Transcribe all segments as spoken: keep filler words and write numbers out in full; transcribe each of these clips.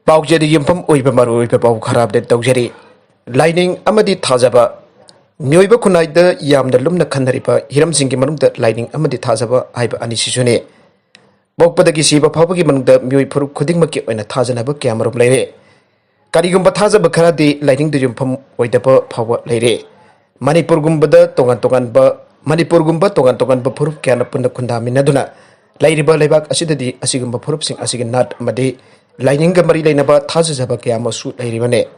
ꯄꯥꯎꯆꯦꯗ ꯌꯨꯝꯐꯝ ꯑꯣꯏꯕ ꯃꯔꯨꯑꯣꯏꯕ ꯄꯥꯎ ꯈꯔ ꯑꯞꯗꯦꯠ ꯇꯧꯖꯔꯤ꯫ ꯂꯥꯏꯅꯤꯡ ꯑꯃꯗꯤ ꯊꯥꯖꯕ꯫ ꯃꯤꯑꯣꯏꯕ ꯈꯨꯟꯅꯥꯏꯗ ꯌꯥꯝꯅ ꯂꯨꯝꯅ ꯈꯟꯅꯔꯤꯕ ꯍꯤꯔꯝꯁꯤꯡꯒꯤ ꯃꯅꯨꯡꯗ ꯂꯥꯏꯅꯤꯡ ꯑꯃꯗꯤ ꯊꯥꯖꯕ ꯍꯥꯏꯕ ꯑꯅꯤꯁꯤꯁꯨꯅꯤ꯫ ꯄꯣꯛꯄꯗꯒꯤ ꯁꯤꯕ ꯐꯥꯎꯕꯒꯤ ꯃꯅꯨꯡꯗ ꯃꯤꯑꯣꯏ ꯐꯨꯔꯨꯞ ꯈꯨꯗꯤꯡꯃꯛꯀꯤ ꯑꯣꯏꯅ ꯊꯥꯖꯅꯕ ꯀꯌꯥꯃꯔꯨꯝ ꯂꯩꯔꯦ꯫ ꯀꯔꯤꯒꯨꯝꯕ ꯊꯥꯖꯕ ꯈꯔꯗꯤ ꯂꯥꯏꯅꯤꯡꯗ ꯌꯨꯝꯐꯝ ꯑꯣꯏꯗꯕ ꯐꯥꯎꯕ ꯂꯩꯔꯦ꯫ ꯃꯅꯤꯄꯨꯔꯒꯨꯝꯕꯗ ꯇꯣꯉꯥꯟ ꯇꯣꯉꯥꯟꯕ, ꯃꯅꯤꯄꯨꯔꯒꯨꯝꯕ ꯇꯣꯉꯥꯟ ꯇꯣꯉꯥꯟꯕ ꯐꯨꯔꯨꯞ ꯀꯌꯥꯅ ꯄꯨꯟꯅ ꯈꯨꯟꯗꯥꯃꯤꯟꯅꯗꯨꯅ ꯂꯩꯔꯤꯕ ꯂꯩꯕꯥꯛ ꯑꯁꯤꯗꯗꯤ ꯑꯁꯤꯒꯨꯝꯕ ꯐꯨꯔꯨꯞꯁꯤꯡ ꯑꯁꯤꯒꯤ ꯅꯥꯠ ꯑꯃꯗꯤ ꯂꯥꯏꯅꯤꯡꯒ ꯃꯔꯤ ꯂꯩꯅꯕ ꯊꯥꯖꯖꯕ ꯀꯌꯥ ꯑꯃꯁꯨ ꯂꯩꯔꯤꯕꯅꯤ꯫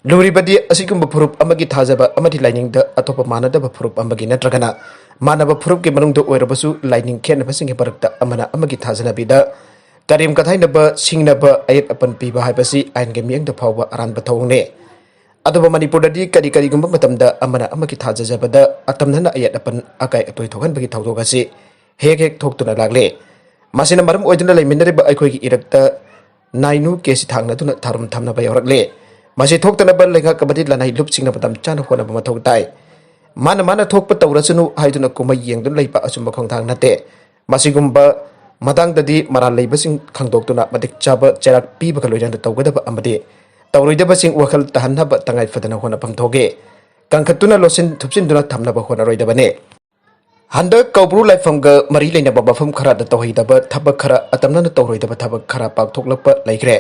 ꯂꯨꯔꯤꯕꯗꯤ ꯑꯁꯤꯒꯨꯝꯕ ꯐꯨꯔꯨꯞ ꯑꯃꯒꯤ ꯊꯥꯖꯕ ꯑꯃꯗꯤ ꯂꯥꯏꯅꯤꯡꯗ ꯑꯇꯣꯞꯄ ꯃꯥꯟꯅꯗꯕ ꯐꯨꯔꯨꯞ ꯑꯃꯒꯤ ꯅꯠꯇ꯭ꯔꯒꯅ ꯃꯥꯟꯅꯕ ꯐꯨꯔꯨꯞꯀꯤ ꯃꯅꯨꯡꯗ ꯑꯣꯏꯔꯕꯁꯨ ꯂꯥꯏꯅꯤꯡ ꯈꯦꯠꯅꯕꯁꯤꯡꯒꯤ ꯃꯔꯛꯇ ꯑꯃꯅ ꯑꯃꯒꯤ ꯊꯥꯖꯅꯕꯤꯗ ꯀꯔꯦꯝ ꯀꯊꯥꯏꯅꯕ, ꯁꯤꯡꯅꯕ, ꯑꯌꯦꯠ ꯑꯄꯟ ꯄꯤꯕ ꯍꯥꯏꯕꯁꯤ ꯑꯥꯏꯟꯒꯤ ꯃꯤꯠꯌꯦꯡꯗ ꯐꯥꯎꯕ ꯑꯔꯥꯟꯕ ꯊꯧꯑꯣꯡꯅꯤ꯫ ꯑꯗꯨꯕꯨ ꯃꯅꯤꯄꯨꯔꯗꯗꯤ ꯀꯔꯤ ꯀꯔꯤꯒꯨꯝꯕ ꯃꯇꯝꯗ ꯑꯃꯅ ꯑꯃꯒꯤ ꯊꯥꯖꯖꯕꯗ ꯑꯇꯝꯅꯅ ꯑꯌꯦꯠ ꯑꯄꯟ, ꯑꯀꯥꯏ ꯑꯇꯣꯏ ꯊꯣꯛꯍꯟꯕꯒꯤ ꯊꯧꯗꯣꯛ ꯑꯁꯤ ꯍꯦꯛ ꯍꯦꯛ ꯊꯣꯛꯇꯨꯅ ꯂꯥꯛꯂꯤ꯫ ꯃꯁꯤꯅ ꯃꯔꯝ ꯑꯣꯏꯗꯨꯅ ꯂꯩꯃꯤꯟꯅꯔꯤꯕ ꯑꯩꯈꯣꯏꯒꯤ ꯏꯔꯛꯇ ꯅꯥꯏꯅꯨ ꯀꯦꯁꯤ ꯊꯥꯡꯅꯗꯨꯅ ꯊꯥꯔꯨꯝ ꯊꯝꯅꯕ ꯌꯥꯎꯔꯛꯂꯦ꯫ ꯃꯁꯤ ꯊꯣꯛꯇꯅꯕ ꯂꯩꯉꯥꯛ ꯑꯃꯗꯤ ꯂꯅꯥꯏ ꯂꯨꯞꯁꯤꯡꯅ ꯃꯇꯝ ꯆꯥꯅ ꯍꯣꯠꯅꯕ ꯃꯊꯧ ꯇꯥꯏ꯫ ꯃꯥꯅ ꯃꯥꯅ ꯊꯣꯛꯄ ꯇꯧꯔꯁꯅꯨ ꯍꯥꯏꯗꯨꯅ ꯀꯨꯝꯍꯩ ꯌꯦꯡꯗꯨꯅ ꯂꯩꯕ ꯑꯆꯨꯝꯕ ꯈꯣꯡꯊꯥꯡ ꯅꯠꯇꯦ꯫ ꯃꯁꯤꯒꯨꯝꯕ ꯃꯇꯥꯡꯗꯗꯤ ꯃꯔꯥꯜ ꯂꯩꯕꯁꯤꯡ ꯈꯪꯗꯣꯛꯇꯨꯅ ꯃꯇꯤꯛ ꯆꯥꯕ ꯆꯩꯔꯥꯛ ꯄꯤꯕꯒ ꯂꯣꯏꯅꯅ ꯇꯧꯒꯗꯕ ꯑꯃꯗꯤ ꯇꯧꯔꯣꯏꯗꯕꯁꯤꯡ ꯋꯥꯈꯜ ꯇꯥꯍꯟꯅꯕ ꯇꯉꯥꯏ ꯐꯗꯅ ꯍꯣꯠꯅꯐꯝ ꯊꯣꯛꯏ꯫ ꯀꯟꯈꯠꯇꯨꯅ ꯂꯣꯠꯁꯤꯟ ꯊꯨꯞꯆꯤꯟꯗꯨꯅ ꯊꯝꯅꯕ ꯍꯣꯠꯅꯔꯣꯏꯗꯕꯅꯤ꯫ ꯍꯟꯗꯛ ꯀꯧꯕ꯭ꯔꯨ ꯂꯥꯏꯐꯝꯒ ꯃꯔꯤ ꯂꯩꯅꯕ ꯃꯐꯝ ꯈꯔꯗ ꯇꯧꯍꯩꯗꯕ ꯊꯕꯛ ꯈꯔ, ꯑꯇꯝꯅꯅ ꯇꯧꯔꯣꯏꯗꯕ ꯊꯕꯛ ꯈꯔ ꯄꯥꯡꯊꯣꯛꯂꯛꯄ ꯂꯩꯈ꯭ꯔꯦ꯫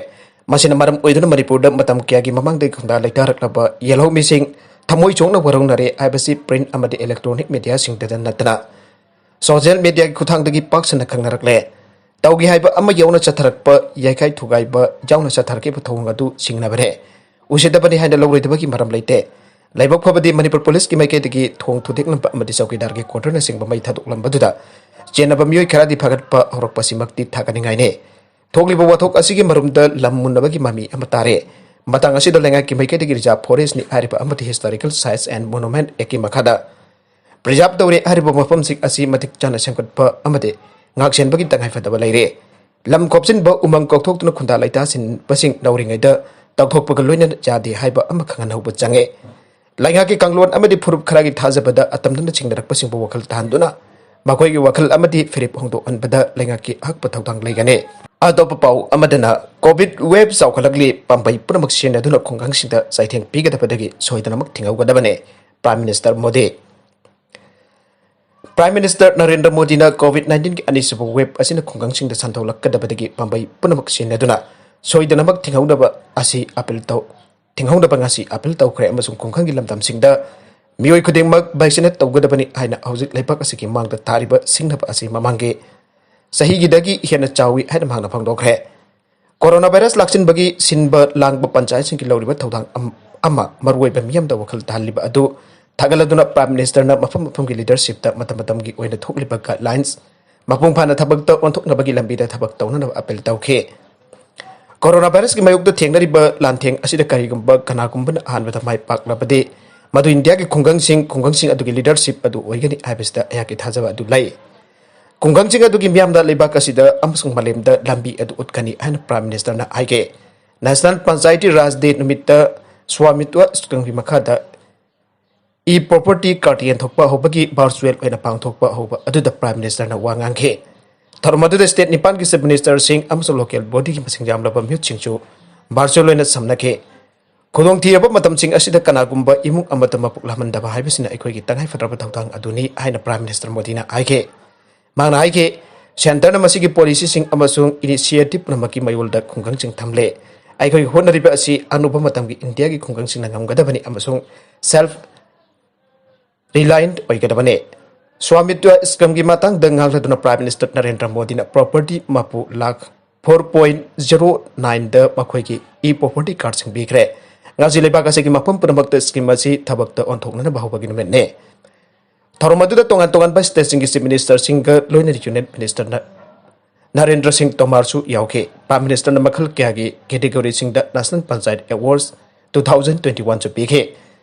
ꯃꯁꯤꯅ ꯃꯔꯝ ꯑꯣꯏꯗꯨꯅ ꯃꯅꯤꯄꯨꯔꯗ ꯃꯇꯝ ꯀꯌꯥꯒꯤ ꯃꯃꯥꯡꯗꯒꯤ ꯈꯨꯟꯗꯥ ꯂꯩꯇꯥꯔꯛꯂꯕ ꯌꯦꯜꯍꯧꯃꯤꯁꯤꯡ ꯊꯃꯣꯏ ꯁꯣꯛꯅ ꯋꯥꯔꯧꯅꯔꯦ ꯍꯥꯏꯕꯁꯤ ꯄ꯭ꯔꯤꯟꯠ ꯑꯃꯗꯤ ꯏꯂꯦꯛꯇ꯭ꯔꯣꯅꯤꯛ ꯃꯦꯗꯤꯌꯥꯁꯤꯡꯗꯇ ꯅꯠꯇꯅ ꯁꯣꯁꯤꯌꯦꯜ ꯃꯦꯗꯤꯌꯥꯒꯤ ꯈꯨꯠꯊꯥꯡꯗꯒꯤ ꯄꯥꯛ ꯁꯟꯅ ꯈꯪꯅꯔꯛꯂꯦ꯫ ꯇꯧꯒꯦ ꯍꯥꯏꯕ ꯑꯃ ꯌꯥꯎꯅ ꯆꯠꯊꯔꯛꯄ, ꯌꯥꯏꯈꯥꯏ ꯊꯨꯒꯥꯏꯕ ꯌꯥꯎꯅ ꯆꯠꯊꯔꯛꯈꯤꯕ ꯊꯧꯑꯣꯡ ꯑꯗꯨ ꯁꯤꯡꯅꯕꯅꯦ꯫ ꯎꯁꯤꯠꯇꯕꯅꯤ ꯍꯥꯏꯅ ꯂꯧꯔꯣꯏꯗꯕꯒꯤ ꯃꯔꯝ ꯂꯩꯇꯦ꯫ ꯂꯥꯏꯕꯛ ꯐꯕꯗꯤ ꯃꯅꯤꯄꯨꯔ ꯄꯨꯂꯤꯁꯀꯤ ꯃꯥꯏꯀꯩꯗꯒꯤ ꯊꯣꯡ ꯊꯨꯗꯦꯛꯂꯝꯕ ꯑꯃꯗꯤ ꯆꯧꯀꯤꯗꯥꯔꯒꯤ ꯀ꯭ꯋꯥꯇꯔꯅꯆꯤꯡꯕ ꯃꯩ ꯊꯥꯗꯣꯛꯂꯝꯕꯗꯨꯗ ꯆꯦꯟꯅꯕ ꯃꯤꯑꯣꯏ ꯈꯔꯗꯤ ꯐꯥꯒꯠꯄ ꯍꯧꯔꯛꯄꯁꯤꯃꯛꯇꯤ ꯊꯥꯒꯠꯅꯤꯡꯉꯥꯏꯅꯤ꯫ ꯊꯣꯛꯂꯤꯕ ꯋꯥꯊꯣꯛ ꯑꯁꯤꯒꯤ ꯃꯔꯨꯝꯗ ꯂꯝ ꯃꯨꯟꯅꯕꯒꯤ ꯃꯃꯤ ꯑꯃ ꯇꯥꯔꯦ꯫ ꯃꯇꯥꯡ ꯑꯁꯤꯗ ꯂꯩꯉꯥꯛꯀꯤ ꯃꯥꯏꯀꯩꯗꯒꯤ ꯔꯤꯖꯥꯔꯚ ꯐꯣꯔꯦꯁ꯭ꯠꯅꯤ ꯍꯥꯏꯔꯤꯕ ꯑꯃꯗꯤ ꯍꯤꯁꯇꯣꯔꯤꯀꯦꯜ ꯁꯥꯏꯠꯁ ꯑꯦꯟ ꯃꯣꯅꯨꯃꯦꯟꯠ ꯑꯦꯛꯀꯤ ꯃꯈꯥꯗ ꯄ꯭ꯔꯤꯖꯥꯔꯚ ꯇꯧꯔꯦ ꯍꯥꯏꯔꯤꯕ ꯃꯐꯝꯁꯤꯡ ꯑꯁꯤ ꯃꯇꯤꯛ ꯆꯥꯅ ꯁꯦꯝꯒꯠꯄ ꯑꯃꯗꯤ ꯉꯥꯛꯁꯦꯟꯕꯒꯤ ꯇꯉꯥꯏꯐꯗꯕ ꯂꯩꯔꯦ꯫ ꯂꯝ ꯈꯣꯞꯆꯤꯟꯕ, ꯎꯃꯪ ꯀꯣꯛꯊꯣꯛꯇꯨꯅ ꯈꯨꯟꯗꯥ ꯂꯩꯇꯥꯁꯤꯟꯕꯁꯤꯡ ꯂꯧꯔꯤꯉꯩꯗ ꯇꯧꯊꯣꯛꯄꯒ ꯂꯣꯏꯅꯅ ꯌꯥꯗꯦ ꯍꯥꯏꯕ ꯑꯃ ꯈꯪꯍꯟꯍꯧꯕ ꯆꯪꯉꯦ꯫ ꯂꯩꯉꯥꯛꯀꯤ ꯀꯥꯡꯂꯣꯟ ꯑꯃꯗꯤ ꯐꯨꯔꯨꯞ ꯈꯔꯒꯤ ꯊꯥꯖꯕꯗ ꯑꯇꯝꯅꯅ ꯆꯤꯡꯅꯔꯛꯄꯁꯤꯡꯕꯨ ꯋꯥꯈꯜ ꯇꯥꯍꯟꯗꯨꯅ ꯃꯈꯣꯏꯒꯤ ꯋꯥꯈꯜ ꯑꯃꯗꯤ ꯐꯤꯔꯦꯞ ꯍꯣꯡꯗꯣꯛꯍꯟꯕꯗ ꯂꯩꯉꯥꯛꯀꯤ ꯑꯍꯛꯄ ꯊꯧꯗꯥꯡ ꯂꯩꯒꯅꯤ꯫ ꯑꯇꯣꯞꯄ ꯄꯥꯎ ꯑꯃꯗꯅ, COVID wave ꯆꯥꯎꯈꯠꯂꯛꯂꯤ, ꯄꯥꯝꯕꯩ ꯄꯨꯝꯅꯃꯛ ꯁꯤꯖꯤꯟꯅꯗꯨꯅ ꯈꯨꯡꯒꯪꯁꯤꯡꯗ ꯆꯩꯊꯦꯡ ꯄꯤꯒꯗꯕꯗꯒꯤ ꯁꯣꯏꯗꯅꯃꯛ ꯊꯤꯡꯍꯧꯒꯗꯕꯅꯤ, Prime Minister Modi. Prime Minister Narendra ꯃꯣꯗꯤꯅ COVID nineteen ꯒꯤ ꯑꯅꯤꯁꯨꯕ wave ꯑꯁꯤꯅ ꯈꯨꯡꯒꯪꯁꯤꯡꯗ ꯁꯟꯗꯣꯛꯂꯛꯀꯗꯕꯗꯒꯤ ꯄꯥꯝꯕꯩ ꯄꯨꯝꯅꯃꯛ ꯁꯤꯖꯤꯟꯅꯗꯨꯅ ꯁꯣꯏꯗꯅꯃꯛ ꯊꯤꯡꯍꯧꯅꯕ ꯑꯁꯤ appeal ꯇꯧ-, ꯊꯤꯡꯍꯧꯅꯕ ꯉꯁꯤ appeal ꯇꯧꯈ꯭ꯔꯦ ꯑꯃꯁꯨꯡ ꯈꯨꯡꯒꯪꯒꯤ ꯂꯝꯗꯝꯁꯤꯡꯗ ꯃꯤꯑꯣꯏ ꯈꯨꯗꯤꯡꯃꯛ vaccinate ꯇꯧꯒꯗꯕꯅꯤ ꯍꯥꯏꯅ ꯍꯧꯖꯤꯛ ꯂꯩꯕꯥꯛ ꯑꯁꯤꯒꯤ ꯃꯥꯡꯗ ꯊꯥꯔꯤꯕ ꯁꯤꯡꯅꯕ ꯑꯁꯤ ꯃꯃꯥꯡꯒꯤ ꯆꯍꯤꯒꯤꯗꯒꯤ ꯍꯦꯟꯅ ꯆꯥꯎꯏ ꯍꯥꯏꯅ ꯃꯍꯥꯛꯅ ꯐꯣꯡꯗꯣꯛꯈ꯭ꯔꯦ꯫ Corona virus ꯂꯥꯛꯁꯤꯟꯕꯒꯤ ꯁꯤꯟꯕ ꯂꯥꯡꯕ ꯄꯟꯆꯥꯌꯠꯁꯤꯡꯒꯤ ꯂꯧꯔꯤꯕ ꯊꯧꯗꯥꯡ ꯑꯝ-, ꯑꯃ ꯃꯔꯨꯑꯣꯏꯕ ꯃꯤꯌꯥꯝꯗ ꯋꯥꯈꯜ ꯇꯥꯍꯜꯂꯤꯕ ꯑꯗꯨ ꯊꯥꯒꯠꯂꯗꯨꯅ Prime Minister ꯅ ꯃꯐꯝ ꯃꯐꯝꯒꯤ leadership ꯇ ꯃꯇꯝ ꯃꯇꯝꯒꯤ ꯑꯣꯏꯅ ꯊꯣꯛꯂꯤꯕ guidelines ꯃꯄꯨꯡ ꯐꯥꯅ ꯊꯕꯛꯇ ꯑꯣꯟꯊꯣꯛꯅꯕꯒꯤ ꯂꯝꯕꯤꯗ ꯊꯕꯛ ꯇꯧꯅꯅꯕ appeal ꯇꯧꯈꯤ꯫ Corona virus ꯀꯤ ꯃꯥꯌꯣꯛꯇ ꯊꯦꯡꯅꯔꯤꯕ ꯂꯥꯟꯊꯦꯡ ꯑꯁꯤꯗ ꯀꯔꯤꯒꯨꯝꯕ ꯀꯅꯥꯒꯨꯝꯕꯅ ꯑꯍꯥꯟꯕꯗ ꯃꯥꯏ ꯄꯥꯛꯂꯕꯗꯤ, ꯃꯗꯨ ꯏꯟꯗꯤꯌꯥꯒꯤ ꯈꯨꯡꯒꯪꯁꯤꯡ, ꯈꯨꯡꯒꯪꯁꯤꯡ ꯑꯗꯨꯒꯤ leadership ꯑꯗꯨ ꯑꯣꯏꯒꯅꯤ ꯍꯥꯏꯕꯁꯤꯗ ꯑꯩꯍꯥꯛꯀꯤ ꯊꯥꯖꯕ ꯑꯗꯨ ꯂꯩ꯫ ꯈꯨꯡꯒꯪꯁꯤꯡ ꯑꯗꯨꯒꯤ ꯃꯤꯌꯥꯝꯗ ꯂꯩꯕꯥꯛ ꯑꯁꯤꯗ ꯑꯃꯁꯨꯡ ꯃꯥꯂꯦꯝꯗ ꯂꯝꯕꯤ ꯑꯗꯨ ꯎꯠꯀꯅꯤ ꯍꯥꯏꯅ Prime Minister ꯅ ꯍꯥꯏꯈꯤ꯫ National Panchayati Raj Day ꯅꯨꯃꯤꯠꯇ Swamitwa Scheme ꯒꯤ ꯃꯈꯥꯗ e-property card ꯌꯦꯟꯊꯣꯛꯄ ꯍꯧꯕꯒꯤ virtual ꯑꯣꯏꯅ ꯄꯥꯡꯊꯣꯛꯄ ꯍꯧꯕ ꯑꯗꯨꯗ Prime Minister ꯅ ꯋꯥ ꯉꯥꯡꯈꯤ꯫ ꯊꯧꯔꯝ ꯑꯗꯨꯗ state ꯅꯤꯄꯥꯟꯒꯤ Chief Minister ꯁꯤꯡ ꯑꯃꯁꯨꯡ local body ꯒꯤ ꯃꯁꯤꯡ ꯌꯥꯝꯂꯕ ꯃꯤꯍꯨꯠꯁꯤꯡꯁꯨ virtual ꯑꯣꯏꯅ ꯁꯝꯅꯈꯤ꯫ ꯈꯨꯗꯣꯡꯊꯤꯔꯕ ꯃꯇꯝꯁꯤꯡ ꯑꯁꯤꯗ ꯀꯅꯥꯒꯨꯝꯕ ꯏꯃꯨꯡ ꯑꯃꯠꯇ ꯃꯄꯨꯛ ꯂꯥꯝꯍꯟꯗꯕ ꯍꯥꯏꯕꯁꯤꯅ ꯑꯩꯈꯣꯏꯒꯤ ꯇꯉꯥꯏꯐꯗ꯭ꯔꯕ ꯊꯧꯗꯥꯡ ꯑꯗꯨꯅꯤ ꯍꯥꯏꯅ Prime Minister ꯃꯣꯗꯤꯅ ꯍꯥꯏꯈꯤ꯫ ꯃꯍꯥꯛꯅ ꯍꯥꯏꯈꯤ, Centre ꯅ ꯃꯁꯤꯒꯤ policy ꯁꯤꯡ ꯑꯃꯁꯨꯡ initiative ꯄꯨꯝꯅꯃꯛꯀꯤ ꯃꯌꯣꯜꯗ ꯈꯨꯡꯒꯪꯁꯤꯡ ꯊꯝꯂꯦ꯫ ꯑꯩꯈꯣꯏꯒꯤ ꯍꯣꯠꯅꯔꯤꯕ ꯑꯁꯤ ꯑꯅꯧꯕ ꯃꯇꯝꯒꯤ ꯏꯟꯗꯤꯌꯥꯒꯤ ꯈꯨꯡꯒꯪꯁꯤꯡꯅ ꯉꯝꯒꯗꯕꯅꯤ ꯑꯃꯁꯨꯡ self reliant ꯑꯣꯏꯒꯗꯕꯅꯤ꯫ Swamitwa Scheme ꯒꯤ ꯃꯇꯥꯡꯗ ꯉꯥꯡꯂꯗꯨꯅ Prime Minister ꯅꯔꯦꯟꯗ꯭ꯔ ꯃꯣꯗꯤꯅ property ꯃꯄꯨ lakh four point zero nine ꯗ ꯃꯈꯣꯏꯒꯤ e-property card ꯁꯤꯡ ꯄꯤꯈ꯭ꯔꯦ꯫ ꯉꯁꯤ ꯂꯩꯕꯥꯛ ꯑꯁꯤꯒꯤ ꯃꯐꯝ ꯄꯨꯝꯅꯃꯛꯇ scheme ꯑꯁꯤ ꯊꯕꯛꯇ ꯑꯣꯟꯊꯣꯛꯅꯅꯕ ꯍꯧꯕꯒꯤ ꯅꯨꯃꯤꯠꯅꯤ꯫ ꯊꯧꯔꯝ ꯑꯗꯨꯗ ꯇꯣꯉꯥꯟ ꯇꯣꯉꯥꯟꯕ state ꯁꯤꯡꯒꯤ Chief Minister ꯁꯤꯡꯒ ꯂꯣꯏꯅꯅ Union Minister ꯅ ꯅꯔꯦꯟꯗ꯭ꯔ ꯁꯤꯡ ꯇꯣꯃꯥꯔꯁꯨ ꯌꯥꯎꯈꯤ꯫ Prime Minister ꯅ ꯃꯈꯜ ꯀꯌꯥꯒꯤ category ꯁꯤꯡꯗ National Panchayat Awards two thousand twenty one ꯁꯨ ꯄꯤꯈꯤ꯫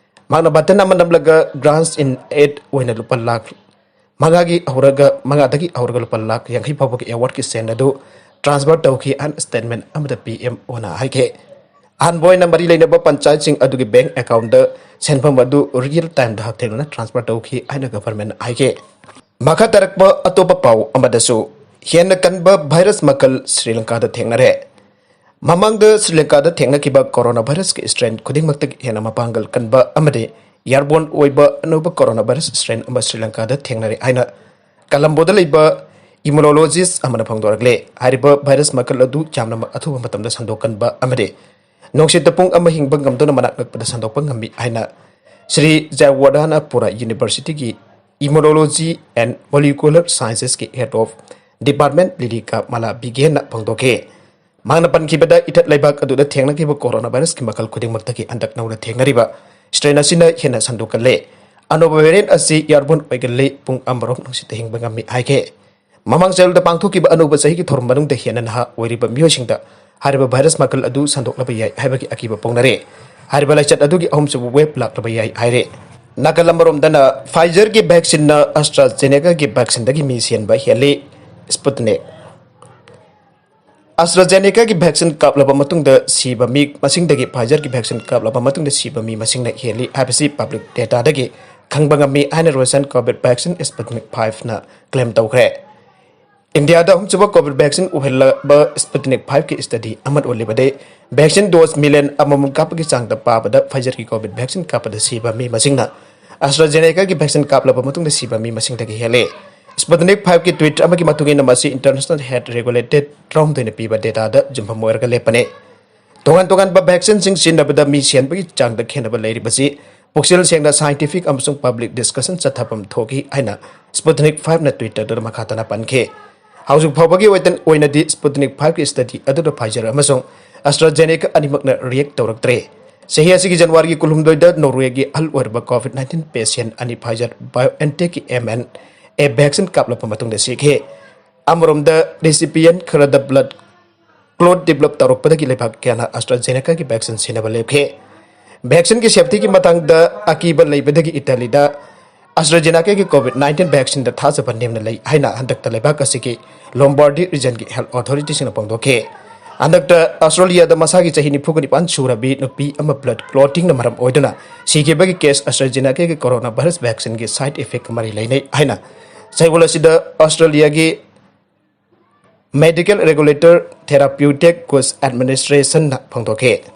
ꯃꯍꯥꯛꯅ button ꯑꯃ ꯅꯝꯂꯒ grants in aid ꯑꯣꯏꯅ ꯂꯨꯄꯥ ꯂꯥꯈ ꯃꯉꯥꯒꯤ ꯍꯧꯔꯒ, ꯃꯉꯥꯗꯒꯤ ꯍꯧꯔꯒ ꯂꯨꯄꯥ ꯂꯥꯈ ꯌꯥꯡꯈꯩ ꯐꯥꯎꯕꯒꯤ award ꯀꯤ ꯁꯦꯟ ꯑꯗꯨ transfer ꯇꯧꯈꯤ ꯍꯥꯏꯅ statement ꯑꯃꯗ P M O ꯅ ꯍꯥꯏꯈꯤ꯫ ꯑꯍꯥꯟꯕ ꯑꯣꯏꯅ ꯃꯔꯤ ꯂꯩꯅꯕ ꯄꯟꯆꯥꯌꯠꯁꯤꯡ ꯑꯗꯨꯒꯤ bank account ꯗ ꯁꯦꯟꯐꯝ ꯑꯗꯨ real time ꯗ ꯍꯛꯊꯦꯡꯅꯅ transfer ꯇꯧꯈꯤ ꯍꯥꯏꯅ government ꯅ ꯍꯥꯏꯈꯤ꯫ ꯃꯈꯥ ꯇꯥꯔꯛꯄ ꯑꯇꯣꯞꯄ ꯄꯥꯎ ꯑꯃꯗꯁꯨ, ꯍꯦꯟꯅ ꯀꯟꯕ ꯚꯥꯏꯔꯁ ꯃꯈꯜ ꯁ꯭ꯔꯤ ꯂꯪꯀꯥꯗ ꯊꯦꯡꯅꯔꯦ꯫ ꯃꯃꯥꯡꯗ ꯁ꯭ꯔꯤ ꯂꯪꯀꯥꯗ ꯊꯦꯡꯅꯈꯤꯕ ꯀꯣꯔꯣꯅꯥ ꯚꯥꯏꯔꯁꯀꯤ ꯁ꯭ꯇ꯭ꯔꯦꯟ ꯈꯨꯗꯤꯡꯃꯛꯇꯒꯤ ꯍꯦꯟꯅ ꯃꯄꯥꯡꯒꯜ ꯀꯟꯕ ꯑꯃꯗꯤ ꯏꯌꯥꯔꯕꯣꯔꯟ ꯑꯣꯏꯕ ꯑꯅꯧꯕ ꯀꯣꯔꯣꯅꯥ ꯚꯥꯏꯔꯁ ꯁ꯭ꯇ꯭ꯔꯦꯟ ꯑꯃ ꯁ꯭ꯔꯤ ꯂꯪꯀꯥꯗ ꯊꯦꯡꯅꯔꯦ ꯍꯥꯏꯅ ꯀꯂꯝꯕꯣꯗ ꯂꯩꯕ ꯏꯃꯨꯅꯣꯂꯣꯖꯤꯁ ꯑꯃꯅ ꯐꯣꯡꯗꯣꯔꯛꯂꯦ꯫ ꯍꯥꯏꯔꯤꯕ ꯚꯥꯏꯔꯁ ꯃꯈꯜ ꯑꯗꯨ ꯌꯥꯝꯅ ꯑꯊꯨꯕ ꯃꯇꯝꯗ ꯁꯟꯗꯣꯛꯀꯟꯕ ꯑꯃꯗꯤ ꯅꯨꯡꯁꯤꯠꯇ ꯄꯨꯡ ꯑꯃ ꯍꯤꯡꯕ ꯉꯝꯗꯨꯅ ꯃꯅꯥꯛ ꯅꯛꯄꯗ ꯁꯟꯗꯣꯛꯄ ꯉꯝꯃꯤ ꯍꯥꯏꯅ ꯁ꯭ꯔꯤ ꯖꯌꯋꯔꯙꯅꯄꯨꯔ ꯌꯨꯅꯤꯚꯔꯁꯤꯇꯤꯒꯤ Immunology and Molecular Sciences-ꯀꯤ Head of Department ꯂꯤꯂꯤꯀꯥ ꯃꯂꯥ ꯕꯤꯒꯦꯟꯅ ꯐꯣꯡꯗꯣꯛꯈꯤ꯫ ꯃꯍꯥꯛꯅ ꯄꯟꯈꯤꯕꯗ, ꯏꯊꯠ ꯂꯩꯕꯥꯛ ꯑꯗꯨꯗ ꯊꯦꯡꯅꯈꯤꯕ ꯀꯣꯔꯣꯅꯥ ꯚꯥꯏꯔꯁꯀꯤ ꯃꯈꯜ ꯈꯨꯗꯤꯡꯃꯛꯇꯒꯤ ꯍꯟꯗꯛ ꯅꯧꯅ ꯊꯦꯡꯅꯔꯤꯕ ꯁ꯭ꯇ꯭ꯔꯦꯟ ꯑꯁꯤꯅ ꯍꯦꯟꯅ ꯁꯟꯗꯣꯛꯀꯜꯂꯦ꯫ ꯑꯅꯧꯕ ꯚꯦꯔꯤꯌꯦꯟꯠ ꯑꯁꯤ ꯏꯌꯥꯔꯕꯣꯔꯟ ꯑꯣꯏꯒꯜꯂꯤ, ꯄꯨꯡ ꯑꯃꯔꯣꯝ ꯅꯨꯡꯁꯤꯠꯇ ꯍꯤꯡꯕ ꯉꯝꯃꯤ ꯍꯥꯏꯈꯤ꯫ ꯃꯃꯥꯡ ꯆꯌꯣꯜꯗ ꯄꯥꯡꯊꯣꯛꯈꯤꯕ ꯑꯅꯧꯕ ꯆꯍꯤꯒꯤ ꯊꯧꯔꯝ ꯃꯅꯨꯡꯗ ꯍꯦꯟꯅ ꯅꯍꯥ ꯑꯣꯏꯔꯤꯕ ꯃꯤꯑꯣꯏꯁꯤꯡꯗ ꯍꯥꯏꯔꯤꯕ ꯚꯥꯏꯔꯁ ꯃꯈꯜ ꯑꯗꯨ ꯁꯟꯗꯣꯛꯂꯕ ꯌꯥꯏ ꯍꯥꯏꯕꯒꯤ ꯑꯀꯤꯕ ꯐꯣꯡꯅꯔꯦ꯫ ꯍꯥꯏꯔꯤꯕ ꯂꯥꯏꯆꯠ ꯑꯗꯨꯒꯤ ꯑꯍꯨꯝꯁꯨꯕ ꯋꯦꯕ ꯂꯥꯛꯂꯕ ꯌꯥꯏ ꯍꯥꯏꯔꯦ꯫ ꯅꯥꯀꯜ ꯑꯃꯔꯣꯝꯗꯅ Pfizer-ꯒꯤ vaccine-ꯅ AstraZeneca-ꯒꯤ vaccine-ꯗꯒꯤ ꯃꯤ ꯁꯤꯍꯟꯕ ꯍꯦꯜꯂꯤ꯫ Sputnik꯫ AstraZeneca-ꯒꯤ vaccine ꯀꯥꯞꯂꯕ ꯃꯇꯨꯡꯗ ꯁꯤꯕ ꯃꯤ ꯃꯁꯤꯡꯗꯒꯤ Pfizer-ꯒꯤ vaccine ꯀꯥꯞꯂꯕ ꯃꯇꯨꯡꯗ ꯁꯤꯕ ꯃꯤ ꯃꯁꯤꯡꯅ ꯍꯦꯜꯂꯤ ꯍꯥꯏꯕꯁꯤ public data-ꯗꯒꯤ ꯈꯪꯕ ꯉꯝꯃꯤ ꯍꯥꯏꯅ Russian COVID vaccine Sputnik five-ꯅ claim ꯇꯧꯈ꯭ꯔꯦ꯫ ꯏꯟꯗꯤꯌꯥꯗ ꯑꯍꯨꯝꯁꯨꯕ COVID vaccine ꯑꯣꯏꯍꯜꯂꯕ Sputnik five-ꯀꯤ study ꯑꯃꯅ ꯎꯠꯂꯤꯕꯗꯤ, vaccine dose million ꯑꯃꯃꯝ ꯀꯥꯞꯄꯒꯤ ꯆꯥꯡꯗ ꯄꯥꯕꯗ Pfizer-ꯒꯤ COVID vaccine ꯀꯥꯞꯄꯗ ꯁꯤꯕ ꯃꯤ ꯃꯁꯤꯡꯅ AstraZeneca-ꯒꯤ vaccine ꯀꯥꯞꯂꯕ ꯃꯇꯨꯡꯗ ꯁꯤꯕ ꯃꯤ ꯃꯁꯤꯡꯗꯒꯤ ꯍꯦꯜꯂꯤ꯫ Sputnik five-ꯀꯤ tweet ꯑꯃꯒꯤ ꯃꯇꯨꯡ ꯏꯟꯅ, ꯃꯁꯤ international health regulated ꯇꯔꯥꯍꯨꯝꯗꯣꯏꯅ ꯄꯤꯕ data-ꯗ ꯌꯨꯝꯐꯝ ꯑꯣꯏꯔꯒ ꯂꯦꯞꯄꯅꯤ꯫ ꯇꯣꯉꯥꯟ ꯇꯣꯉꯥꯟꯕ vaccine-ꯁꯤꯡ ꯁꯤꯖꯤꯟꯅꯕꯗ ꯃꯤ ꯁꯤꯍꯟꯕꯒꯤ ꯆꯥꯡꯗ ꯈꯦꯠꯅꯕ ꯂꯩꯔꯤꯕꯁꯤ ꯄꯨꯛꯆꯦꯜ ꯁꯦꯡꯅ scientific ꯑꯃꯁꯨꯡ public discussion ꯆꯠꯊꯐꯝ ꯊꯣꯛꯈꯤ ꯍꯥꯏꯅ Sputnik five-ꯅ Twitter-ꯗ ꯃꯈꯥ ꯇꯥꯅ ꯄꯟꯈꯤ꯫ ꯍꯧꯖꯤꯛ ꯐꯥꯎꯕꯒꯤ ꯑꯣꯏꯇ-, ꯑꯣꯏꯅꯗꯤ Sputnik five-ꯀꯤ study ꯑꯗꯨꯗ Pfizer ꯑꯃꯁꯨꯡ AstraZeneca ꯑꯅꯤꯃꯛꯅ react ꯇꯧꯔꯛꯇ꯭ꯔꯦ꯫ ꯆꯍꯤ ꯑꯁꯤꯒꯤ ꯖꯅꯋꯥꯔꯤꯒꯤ ꯀꯨꯟꯍꯨꯝꯗꯣꯏꯗ ꯅꯣꯔꯋꯦꯒꯤ ꯑꯍꯜ ꯑꯣꯏꯔꯕ COVID nineteen patient ꯑꯅꯤ Pfizer BioNTech-ꯀꯤ mRNA vaccine ꯀꯥꯞꯂꯛꯄ ꯃꯇꯨꯡꯗ ꯁꯤꯈꯤ꯫ ꯑꯃꯔꯣꯝꯗ, recipient ꯈꯔꯗ blood clot develop ꯇꯧꯔꯛꯄꯗꯒꯤ ꯂꯩꯕꯥꯛ ꯀꯌꯥꯅ AstraZeneca-ꯒꯤ vaccine ꯁꯤꯖꯤꯟꯅꯕ ꯂꯦꯞꯈꯤ꯫ Vaccine-ꯒꯤ safety-ꯒꯤ ꯃꯇꯥꯡꯗ ꯑꯀꯤꯕ ꯂꯩꯕꯗꯒꯤ ꯏꯇꯥꯂꯤꯗ AstraZeneca-ꯒꯤ COVID nineteen vaccine-ꯗ ꯊꯥꯖꯕ ꯅꯦꯝꯅ ꯂꯩ ꯍꯥꯏꯅ ꯍꯟꯗꯛꯇ ꯂꯩꯕꯥꯛ ꯑꯁꯤꯒꯤ Lombardy region-ꯒꯤ health authority-ꯁꯤꯡꯅ ꯐꯣꯡꯗꯣꯛꯈꯤ꯫ ꯍꯟꯗꯛꯇ ꯑꯁꯇ꯭ꯔꯦꯂꯤꯌꯥꯗ ꯃꯁꯥꯒꯤ ꯆꯍꯤ ꯅꯤꯐꯨꯒ ꯅꯤꯄꯥꯟ ꯁꯨꯔꯕꯤ ꯅꯨꯄꯤ ꯑꯃ blood clotting-ꯅ ꯃꯔꯝ ꯑꯣꯏꯗꯨꯅ ꯁꯤꯈꯤꯕꯒꯤ case AstraZeneca-ꯒꯤ corona virus vaccine-ꯒꯤ side effect-ꯀ ꯃꯔꯤ ꯂꯩꯅꯩ ꯍꯥꯏꯅ ꯆꯌꯣꯜ ꯑꯁꯤꯗ ꯑꯁꯇ꯭ꯔꯦꯂꯤꯌꯥꯒꯤ Medical Regulator Therapeutic Goods Administrationꯅ ꯐꯣꯡꯗꯣꯛꯈꯤ꯫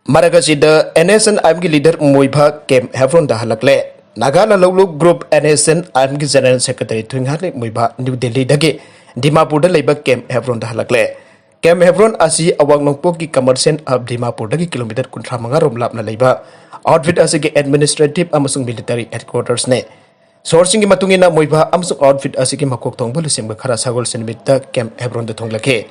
ꯃꯔꯛ ꯑꯁꯤꯗ NSCN-IMꯒꯤ leader ꯃꯣꯏꯚꯥ Camp Hebronꯗ ꯍꯜꯂꯛꯂꯦ꯫ ꯅꯥꯒꯥ ꯂꯥꯂꯣꯡ ꯒ꯭ꯔꯨꯞ NSCN-IMꯒꯤ General Secretary Thuingaleng Muivah new ꯗꯦꯜꯂꯤꯗꯒꯤ ꯗꯤꯃꯥꯄꯨꯔꯗ ꯂꯩꯕ Camp Hebronꯗ ꯍꯜꯂꯛꯂꯦ꯫ Camp Hebron ꯑꯁꯤ ꯑꯋꯥꯡ ꯅꯣꯡꯄꯣꯛꯀꯤ commercial hub ꯗꯤꯃꯥꯄꯨꯔꯗꯒꯤ ꯀꯤꯂꯣꯃꯤꯇꯔ ꯀꯨꯟꯊ꯭ꯔꯥ ꯃꯉꯥ ꯔꯣꯝ ꯂꯥꯞꯅ ꯂꯩꯕ outfit ꯑꯁꯤꯒꯤ administrative ꯑꯃꯁꯨꯡ military headquartersꯅꯤ꯫ Sourceꯁꯤꯡꯒꯤ ꯃꯇꯨꯡ ꯏꯟꯅ ꯃꯣꯏꯚꯥ ꯑꯃꯁꯨꯡ outfit ꯑꯁꯤꯒꯤ ꯃꯀꯣꯛ ꯊꯣꯡꯕ ꯂꯨꯆꯤꯡꯕ ꯈꯔ ꯁꯒꯣꯜꯁꯦꯟ ꯅꯨꯃꯤꯠꯇ Camp Hebronꯗ ꯊꯨꯡꯂꯛꯈꯤ꯫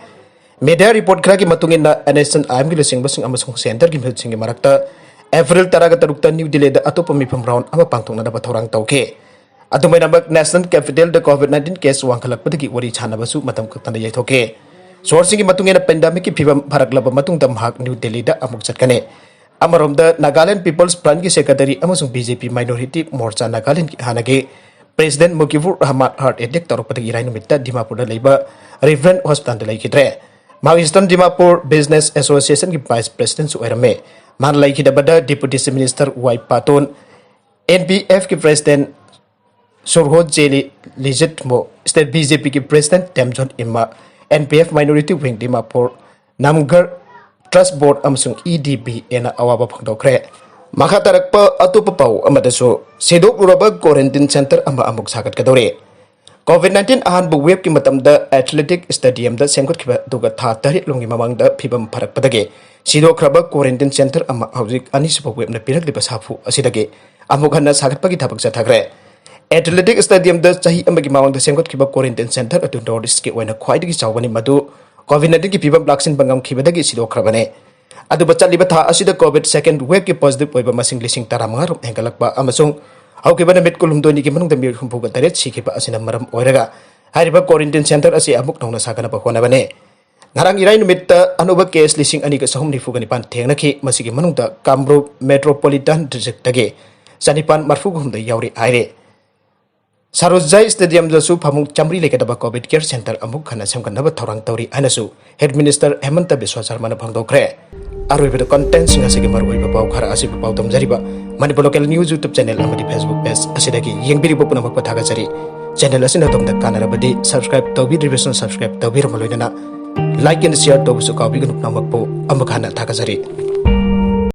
Media report ꯈꯔꯒꯤ ꯃꯇꯨꯡ ꯏꯟꯅ NSCN-IMꯒꯤ ꯂꯨꯆꯤꯡꯕꯁꯤꯡ ꯑꯃꯁꯨꯡ centreꯒꯤ ꯃꯤꯍꯨꯠꯁꯤꯡꯒꯤ ꯃꯔꯛꯇ April ꯇꯔꯥꯒ ꯇꯔꯨꯛꯇ ꯅ꯭ꯌꯨ ꯗꯦꯜꯂꯤꯗ ꯑꯇꯣꯞꯄ ꯃꯤꯐꯝ round ꯑꯃ ꯄꯥꯡꯊꯣꯛꯅꯅꯕ ꯊꯧꯔꯥꯡ ꯇꯧꯈꯤ꯫ ꯑꯗꯨꯃꯥꯏꯅꯃꯛ National Capitalꯗ COVID nineteen case ꯋꯥꯡꯈꯠꯂꯛꯄꯗꯒꯤ ꯋꯥꯔꯤ ꯁꯥꯟꯅꯕꯁꯨ ꯃꯇꯝ ꯀꯛꯇꯅ ꯌꯩꯊꯣꯛꯈꯤ꯫ Sourceꯁꯤꯡꯒꯤ ꯃꯇꯨꯡ ꯏꯟꯅ pandemicꯀꯤ ꯐꯤꯕꯝ ꯐꯔꯛꯂꯕ ꯃꯇꯨꯡꯗ ꯃꯍꯥꯛ ꯅ꯭ꯌꯨ ꯗꯦꯜꯂꯤꯗ ꯑꯃꯨꯛ ꯆꯠꯀꯅꯤ꯫ ꯑꯃꯔꯣꯝꯗ Nagaland People's Frontꯀꯤ secretary ꯑꯃꯁꯨꯡ BJP Minority Morcha Nagalandꯒꯤ ꯍꯥꯟꯅꯒꯤ president ꯃꯨꯀꯤꯕꯨꯔ ꯔꯍꯃꯥꯟ heart attack ꯇꯧꯔꯛꯄꯗꯒꯤ ꯏꯔꯥꯏ ꯅꯨꯃꯤꯠꯇ ꯗꯤꯃꯥꯄꯨꯔꯗ ꯂꯩꯕ Reference Hospitalꯗ ꯂꯩꯈꯤꯗ꯭ꯔꯦ꯫ ꯃꯍꯥꯛ Eastern Dimapur Business Associationꯒꯤ vice presidentꯁꯨ ꯑꯣꯏꯔꯝꯃꯤ꯫ ꯃꯥꯅ ꯂꯩꯈꯤꯗꯕꯗ Deputy Chief Minister ꯋꯥꯏ ꯄꯥꯇꯣꯟ, NPFꯀꯤ president ꯁꯨꯔꯍꯣ ꯖꯦꯂꯤ ꯂꯤꯖꯤꯠꯃꯣ, state BJPꯒꯤ president ꯇꯦꯝꯖꯣꯟ ꯏꯃꯥ, NPF Minority Wing Dimapur, ꯅꯝꯒꯔ Trust Board ꯑꯃꯁꯨꯡ EDBAꯅ ꯑꯋꯥꯕ ꯐꯣꯡꯗꯣꯛꯈ꯭ꯔꯦ꯫ ꯃꯈꯥ ꯇꯥꯔꯛꯄ ꯑꯇꯣꯞꯄ ꯄꯥꯎ ꯑꯃꯗꯁꯨ, ꯁꯤꯗꯣꯛꯂꯨꯔꯕ quarantine centre ꯑꯃ ꯑꯃꯨꯛ ꯁꯥꯒꯠꯀꯗꯧꯔꯤ꯫ COVID nineteen ꯑꯍꯥꯟꯕ waveꯀꯤ ꯃꯇꯝꯗ Athletic Stadiumꯗ ꯁꯦꯝꯒꯠꯈꯤꯕ ꯑꯗꯨꯒ ꯊꯥ ꯇꯔꯦꯠ ꯂꯣꯝꯒꯤ ꯃꯃꯥꯡꯗ ꯐꯤꯕꯝ ꯐꯔꯛꯄꯗꯒꯤ ꯁꯤꯗꯣꯛꯈ꯭ꯔꯕ quarantine centre ꯑꯃ ꯍꯧꯖꯤꯛ ꯑꯅꯤꯁꯨꯕ waveꯅ ꯄꯤꯔꯛꯂꯤꯕ ꯁꯥꯐꯨ ꯑꯁꯤꯗꯒꯤ ꯑꯃꯨꯛ ꯍꯟꯅ ꯁꯥꯒꯠꯄꯒꯤ ꯊꯕꯛ ꯆꯠꯊꯈ꯭ꯔꯦ꯫ Athletic Stadiumꯗ ꯆꯍꯤ ꯑꯃꯒꯤ ꯃꯃꯥꯡꯗ ꯁꯦꯝꯒꯠꯈꯤꯕ quarantine centre ꯑꯗꯨ North Eastꯀꯤ ꯑꯣꯏꯅ ꯈ꯭ꯋꯥꯏꯗꯒꯤ ꯆꯥꯎꯕꯅꯤ, ꯃꯗꯨ COVID nineteenꯒꯤ ꯐꯤꯕꯝ ꯂꯥꯛꯁꯤꯟꯕ ꯉꯝꯈꯤꯕꯗꯒꯤ ꯁꯤꯗꯣꯛꯈ꯭ꯔꯕꯅꯤ꯫ ꯑꯗꯨꯕꯨ ꯆꯠꯂꯤꯕ ꯊꯥ ꯑꯁꯤꯗ COVID second waveꯀꯤ positive ꯑꯣꯏꯕ ꯃꯁꯤꯡ ꯂꯤꯁꯤꯡ ꯇꯔꯥꯃꯉꯥ ꯔꯣꯝ ꯍꯦꯟꯒꯠꯂꯛꯄ ꯑꯃꯁꯨꯡ ꯍꯧꯈꯤꯕ ꯅꯨꯃꯤꯠ ꯀꯨꯟꯍꯨꯝꯗꯣꯏꯅꯤꯒꯤ ꯃꯅꯨꯡꯗ ꯃꯤꯑꯣꯏ ꯍꯨꯝꯐꯨꯒ ꯇꯔꯦꯠ ꯁꯤꯈꯤꯕ ꯑꯁꯤꯅ ꯃꯔꯝ ꯑꯣꯏꯔꯒ ꯍꯥꯏꯔꯤꯕ quarantine centre ꯑꯁꯤ ꯑꯃꯨꯛ ꯅꯧꯅ ꯁꯥꯒꯠꯅꯕ ꯍꯣꯠꯅꯕꯅꯤ꯫ ꯉꯔꯥꯡ ꯏꯔꯥꯏ ꯅꯨꯃꯤꯠꯇ ꯑꯅꯧꯕ case ꯂꯤꯁꯤꯡ ꯑꯅꯤꯒ ꯆꯍꯨꯝ ꯅꯤꯐꯨꯒ ꯅꯤꯄꯥꯟ ꯊꯦꯡꯅꯈꯤ꯫ ꯃꯁꯤꯒꯤ ꯃꯅꯨꯡꯗ ꯀꯥꯃꯔꯨꯞ Metropolitan Districtꯇꯒꯤ ꯆꯅꯤꯄꯥꯟ ꯃꯔꯤꯐꯨꯒ ꯍꯨꯝꯗꯣꯏ ꯌꯥꯎꯔꯤ ꯍꯥꯏꯔꯤ꯫ ꯁꯥꯔꯣꯖꯥꯏ Stadiumꯗꯁꯨ ꯐꯃꯨꯡ ꯆꯥꯃꯔꯤ ꯂꯩꯒꯗꯕ COVID care centre ꯑꯃꯨꯛ ꯍꯟꯅ ꯁꯦꯝꯒꯠꯅꯕ ꯊꯧꯔꯥꯡ ꯇꯧꯔꯤ ꯍꯥꯏꯅꯁꯨ Health Minister ꯍꯦꯃꯟꯇ ꯕꯤꯁ꯭ꯋꯥ ꯁꯔꯃꯅ ꯐꯣꯡꯗꯣꯛꯈ꯭ꯔꯦ꯫ ꯑꯔꯣꯏꯕꯗ contentꯁꯤꯡ ꯑꯁꯤꯒꯤ ꯃꯔꯨꯑꯣꯏꯕ ꯄꯥꯎ ꯈꯔ ꯑꯁꯤꯕꯨ ꯄꯥꯎꯗꯝꯖꯔꯤꯕ Manipur Local News YouTube channel ꯑꯃꯗꯤ Facebook page ꯑꯁꯤꯗꯒꯤ ꯌꯦꯡꯕꯤꯔꯤꯕ ꯄꯨꯝꯅꯃꯛꯄꯨ ꯊꯥꯒꯠꯆꯔꯤ꯫ Channel ꯑꯁꯤꯅ ꯑꯗꯣꯝꯗ ꯀꯥꯟꯅꯔꯕꯗꯤ subscribe ꯇꯧꯕꯤꯗ꯭ꯔꯤꯕꯁꯤꯡ subscribe ꯇꯧꯕꯤꯔꯝꯕ ꯂꯣꯏꯅꯅ like and share ꯇꯧꯕꯁꯨ ꯀꯥꯎꯕꯤꯒꯅꯨ꯫ ꯄꯨꯝꯅꯃꯛꯄꯨ ꯑꯃꯨꯛ ꯍꯟꯅ ꯊꯥꯒꯠꯆꯔꯤ꯫